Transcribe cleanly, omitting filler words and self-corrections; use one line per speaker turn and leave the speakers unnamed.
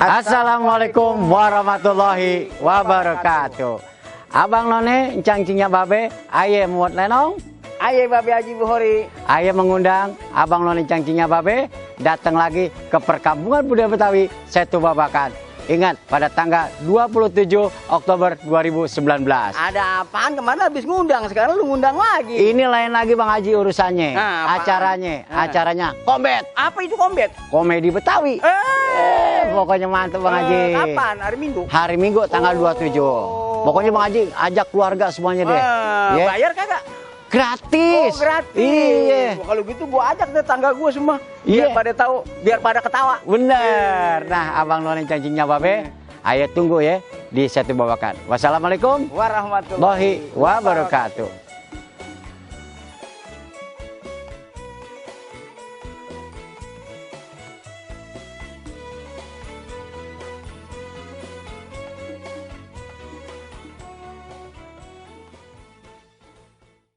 Assalamualaikum warahmatullahi wabarakatuh. Abang None, cangcingnya babe, aye muat lenong.
Aye babe Haji Bukhori.
Aye mengundang Abang None cangcingnya babe datang lagi ke Perkampungan Budaya Betawi Setu Babakan. Ingat, pada tanggal 27 Oktober 2019.
Ada apaan? Kemana habis ngundang? Sekarang lu ngundang lagi.
Ini lain lagi Bang Haji urusannya.
Nah,
acaranya kombet.
Apa itu kombet?
Komedi Betawi. Pokoknya mantep Bang Haji.
Kapan? Hari Minggu?
Hari Minggu tanggal 27. Pokoknya Bang Haji ajak keluarga semuanya deh.
Bayar kagak?
Gratis.
Oh, gratis.
Iya.
Kalau gitu gua ajak tetangga gua semua.
Iya.
Biar pada tahu, biar pada ketawa.
Bener. Nah, Abang None cangcingnya babe, ayo tunggu ya di Setu Babakan. Wassalamualaikum
Warahmatullahi
wabarakatuh.